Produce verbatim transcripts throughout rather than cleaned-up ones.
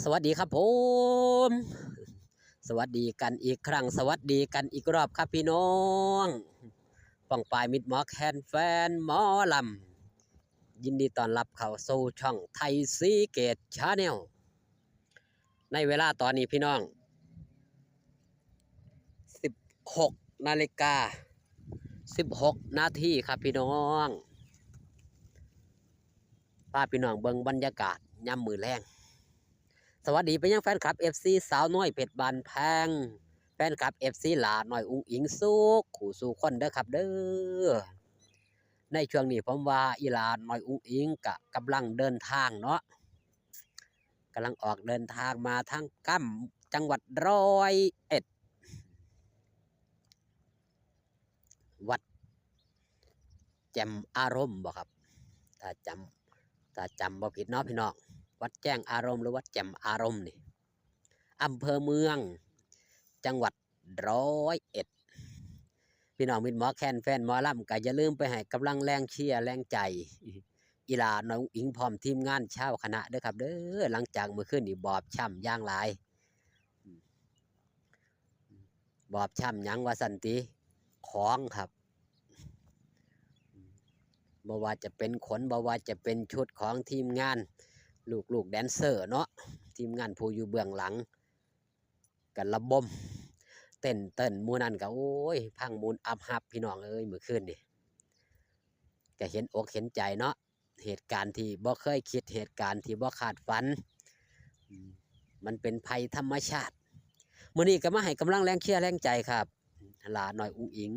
สวัสดีครับผม สวัสดีกันอีกครั้ง สวัสดีกันอีกรอบครับพี่น้อง ป้องปายมิตรหมอแคนแฟนหมอลำ ยินดีต้อนรับเข้าสู่ช่องไทยซีเกตชาแนล ในเวลาตอนนี้พี่น้อง สิบหกนาฬิกา สิบหกนาทีครับพี่น้อง พาพี่น้องเบิ่งบรรยากาศยามมื้อแลง สวัสดีไปยังแฟนคลับ เอฟซี สาวน้อยเพชรบ้านแพง แฟนคลับ เอฟซี หล่าน้อยอุ๋งอิ๋งสู่คู่สู่คนเด้อครับเด้อ ในช่วงนี้ผมว่าอีหล่าน้อยอุ๋งอิ๋งกะกำลังเดินทางเนาะ กำลังออกเดินทางมาทางก้ำจังหวัดร้อยเอ็ด วัดแจ่มอารมณ์บ่ครับ ถ้าจำ ถ้าจำบ่ผิดเนาะพี่น้อง วัดแจ้งอารมณ์หรือวัดแจ่มอารมณ์นี่ อำเภอเมือง จังหวัดร้อยเอ็ด พี่น้องมิตรหมอแคนแฟนหมอลำก็อย่าลืมไปให้กำลังแรงเชียร์แรงใจ อีหล่าน้อยอุ๋งอิ๋งพร้อมทีมงานชาวคณะเด้อครับเด้อ หลังจากมื้อคืนนี้บอบช้ำอย่างหลาย บอบช้ำหยังว่าซั่นติ ของครับ บ่ว่าจะเป็นขน บ่ว่าจะเป็นชุดของทีมงาน ลูกๆแดนเซอร์เนาะ ทีมงานผู้อยู่เบื้องหลัง กันระบม เต้นเต้นหมู่นั่นก็ โอ้ย พังมูนอับหับพี่น้องเอ้ย มื้อคืนนี่ ก็เห็นอกเห็นใจเนาะ เหตุการณ์ที่บ่เคยคิด เหตุการณ์ที่บ่คาดฝัน อืม มันเป็นภัยธรรมชาติ มื้อนี้ก็มาให้กำลังแรงเชียร์แรงใจครับ หล่าน้อยอุ๋งอิ๋ง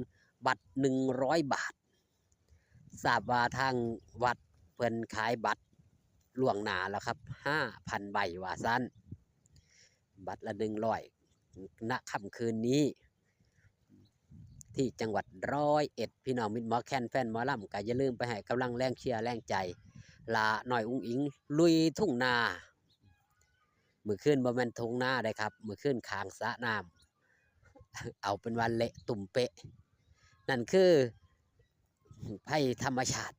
บัตรหนึ่งร้อยบาท ทราบว่าทางวัดเพิ่นขายบัตรล่วงหน้าแล้วครับ ห้าพันใบว่าซั่น บัตรละหนึ่งร้อย ณ ค่ำคืนนี้ ที่จังหวัดร้อยเอ็ด พี่น้องมิตรหมอแคนแฟนหมอลำก็อย่าลืมไปให้กำลังแรงเชียร์แรงใจ หล่าน้อยอุ๋งอิ๋งลุยทุ่งนา มื้อคืนบ่แม่นทุ่งนาเด้ครับ มื้อคืนข้างสระน้ำ เอาเป็นว่าเละตุ่มเปะ นั่นคือภัยธรรมชาติ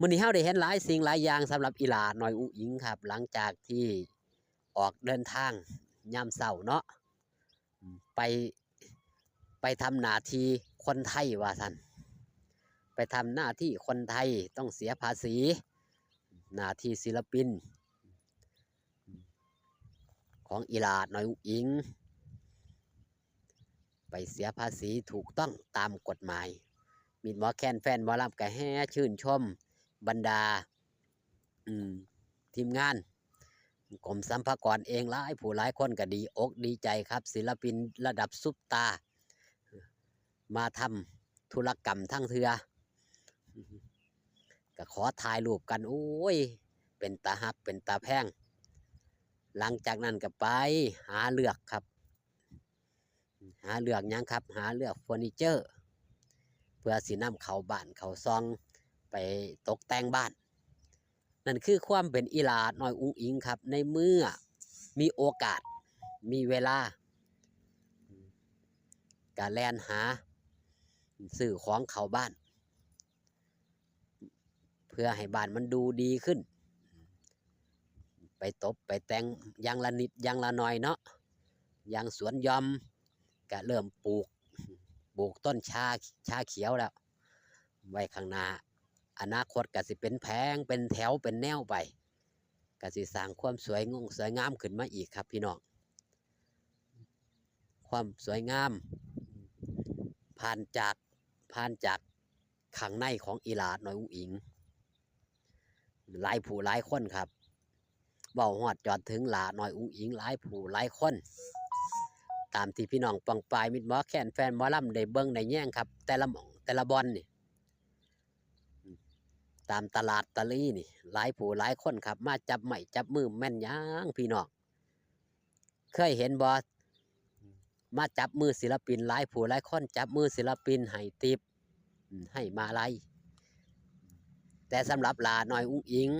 มื้อนี้เฮาได้เห็นหลายสิ่งหลายอย่างสำหรับอีหล่าน้อยอุ๋งอิ๋งครับ หลังจากที่ออกเดินทางยามเช้าเนาะ ไป ไปทำหน้าที่คนไทยว่าซั่น ไปทำหน้าที่คนไทยต้องเสียภาษี หน้าที่ศิลปิน ของอีหล่าน้อยอุ๋งอิ๋ง ไปเสียภาษีถูกต้องตามกฎหมาย มิตรหมอแคนแฟนหมอลำก็แห่ชื่นชมบรรดา อืม ทีมงานกรมสรรพากรเองหลายผู้หลายคนก็ดีอกดีใจครับ ศิลปินระดับซุปตาร์ มาทำธุรกรรมทางเทื่อ ก็ขอถ่ายรูปกัน โอ้ย เป็นตาฮัก เป็นตาแพง หลังจากนั้นก็ไปหาเลือกครับ หาเลือกหยังครับ หาเลือกเฟอร์นิเจอร์ เพื่อสินำเข้าบ้านเข้าซอง ไปตกแต่งบ้าน นั่นคือความเป็นอีหล่าน้อยอุ๋งอิ๋งครับ ในเมื่อมีโอกาส มีเวลา ก็แล่นหาซื้อของเข้าบ้าน เพื่อให้บ้านมันดูดีขึ้น ไปตบไปแต่งอย่างละนิดอย่างละหน่อยเนาะ อย่างสวนหย่อมก็เริ่มปลูก ปลูกต้นชา ชาเขียวแล้ว ไว้ข้างหน้า อนาคตก็สิเป็นแผง เป็นแถว เป็นแนวไป ก็สิสร้างความสวยงงสวยงามขึ้นมาอีกครับพี่น้อง ความสวยงาม ผ่านจาก ผ่านจากข้างในของอีหล่าน้อยอุ๋งอิ๋ง หลายผู้หลายคนครับ เว้าฮอดจอดถึงหล่าน้อยอุ๋งอิ๋งหลายผู้หลายคน ตามที่พี่น้องป้องปายมิตรหมอแคนแฟนหมอลำได้เบิ่งได้แยงครับ แต่ละหม่องแต่ละบ่อนนี่ ตามตลาดตะลีนี่ หลายผู้หลายคนครับ มาจับไม้จับมือแม่นหยังพี่น้อง เคยเห็นบ่ มาจับมือศิลปินหลายผู้หลายคน จับมือศิลปินให้ทิป อืม ให้มาลัย แต่สำหรับหล่าน้อยอุ๋งอิ๋ง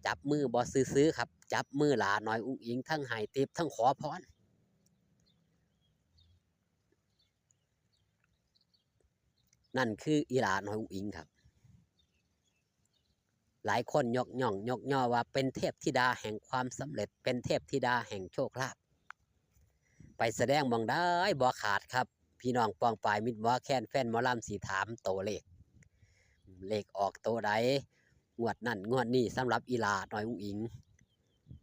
จับมือบ่ซื่อๆครับ จับมือหล่าน้อยอุ๋งอิ๋ง ทั้งให้ทิป ทั้งขอพร นั่นคืออีหล่าน้อยอุ๋งอิ๋งครับ หลายคนยกย่องยกย่อว่าเป็นเทพธิดาแห่งความสำเร็จ เป็นเทพธิดาแห่งโชคลาภ ไปแสดงหม่องใดบ่ขาดครับ พี่น้องป้องปายมิตรหมอแคนแฟนหมอลำสิถามตัวเลข เลขออกตัวใด งวดนั้นงวดนี้สำหรับอีหล่าน้อยอุ๋งอิ๋ง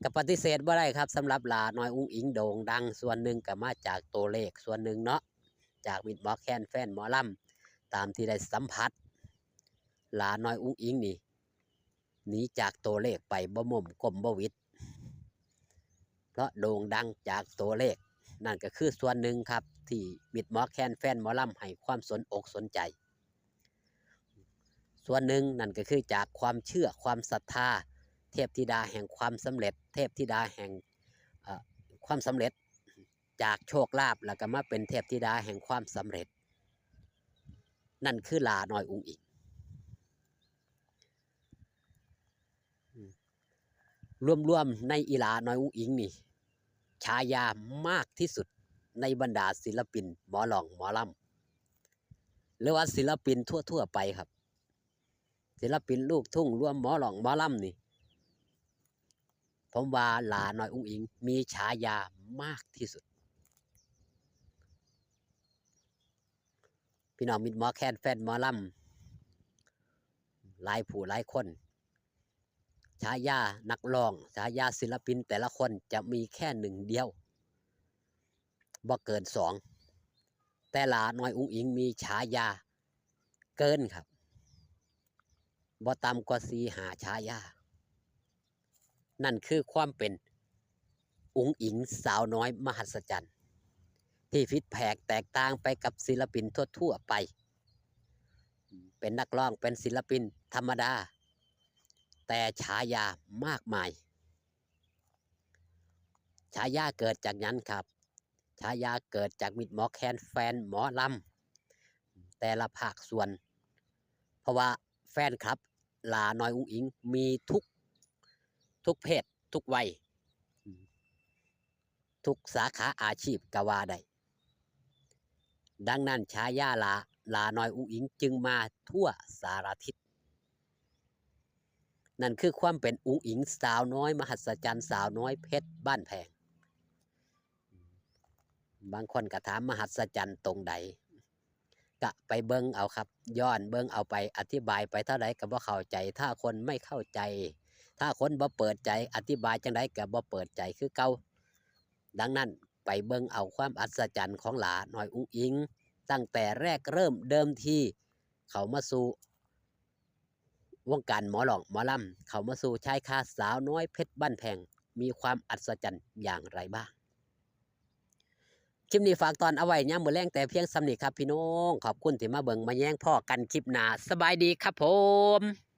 ก็ปฏิเสธบ่ได้ครับ สำหรับหล่าน้อยอุ๋งอิ๋งโด่งดังส่วนหนึ่งก็มาจากตัวเลขส่วนหนึ่งเนาะ จากมิตรหมอแคนแฟนหมอลำ ตามที่ได้สัมผัส หล่าน้อยอุ๋งอิ๋งนี่ หนีจากตัวเลขไปบ่มุมก้มบ่หวิด เพราะโด่งดังจากตัวเลข นั่นก็คือส่วนหนึ่งครับ ที่มิตรหมอแคนแฟนหมอลำให้ความสนอกสนใจ ส่วนหนึ่งนั่นก็คือจากความเชื่อความศรัทธา เทพธิดาแห่งความสำเร็จ เทพธิดาแห่ง เอ่อ ความสำเร็จ จากโชคลาภแล้วก็มาเป็นเทพธิดาแห่งความสำเร็จ นั่นคือหล่าน้อยอุ๋งอิ๋ง รวมๆในอีหล่าน้อยอุ๋งอิ๋งนี่ ฉายามากที่สุดในบรรดาศิลปินหมอร้องหมอลำ หรือว่าศิลปินทั่วๆไปครับ ศิลปินลูกทุ่งรวมหมอร้องหมอลำนี่ ผมว่าหล่าน้อยอุ๋งอิ๋งมีฉายามากที่สุด พี่น้องมิตรหมอแคนแฟนหมอลำ หลายผู้หลายคน ฉายานักร้อง ฉายาศิลปินแต่ละคนจะมีแค่หนึ่งเดียว บ่เกินสอง แต่หล่าน้อยอุ๋งอิ๋งมีฉายาเกินครับ บ่ต่ำกว่าสี่ห้าฉายา นั่นคือความเป็นอุ๋งอิ๋งสาวน้อยมหัศจรรย์ ที่ผิดแผกแตกต่างไปกับศิลปินทั่วๆไป เป็นนักร้องเป็นศิลปินธรรมดา แต่ฉายามากมาย ฉายาเกิดจากหยังครับ ฉายาเกิดจากมิตรหมอแคนแฟนหมอลำ แต่ละภาคส่วน เพราะว่าแฟนคลับหล่าน้อยอุ๋งอิ๋งมีทุก ทุกเพศทุกวัย ทุกสาขาอาชีพก็ว่าได้ ดังนั้นฉายาหล่า หล่าน้อยอุ๋งอิ๋งจึงมาทั่วสารทิศ นั่นคือความเป็นอุ๋งอิ๋งสาวน้อยมหัศจรรย์ สาวน้อยเพชรบ้านแพง บางคนก็ถามมหัศจรรย์ตรงใด ก็ไปเบิ่งเอาครับ ย้อนเบิ่งเอาไป อธิบายไปเท่าใดก็บ่เข้าใจ ถ้าคนไม่เข้าใจ ถ้าคนบ่เปิดใจ อธิบายจั่งใดก็บ่เปิดใจคือเก่า ดังนั้นไปเบิ่งเอาความอัศจรรย์ของหล่าน้อยอุ๋งอิ๋ง ตั้งแต่แรกเริ่มเดิมทีเข้ามาสู่วงการหมอร้องหมอลำ เข้ามาสู่ชายคาสาวน้อยเพชรบ้านแพง มีความอัศจรรย์อย่างไรบ้าง คลิปนี้ฝากตอนเอาไว้ยามมื้อแลงแต่เพียงส่ำนี้ครับพี่น้อง ขอบคุณที่มาเบิ่งมาแยง พ้อกันคลิปหน้า สบายดีครับผม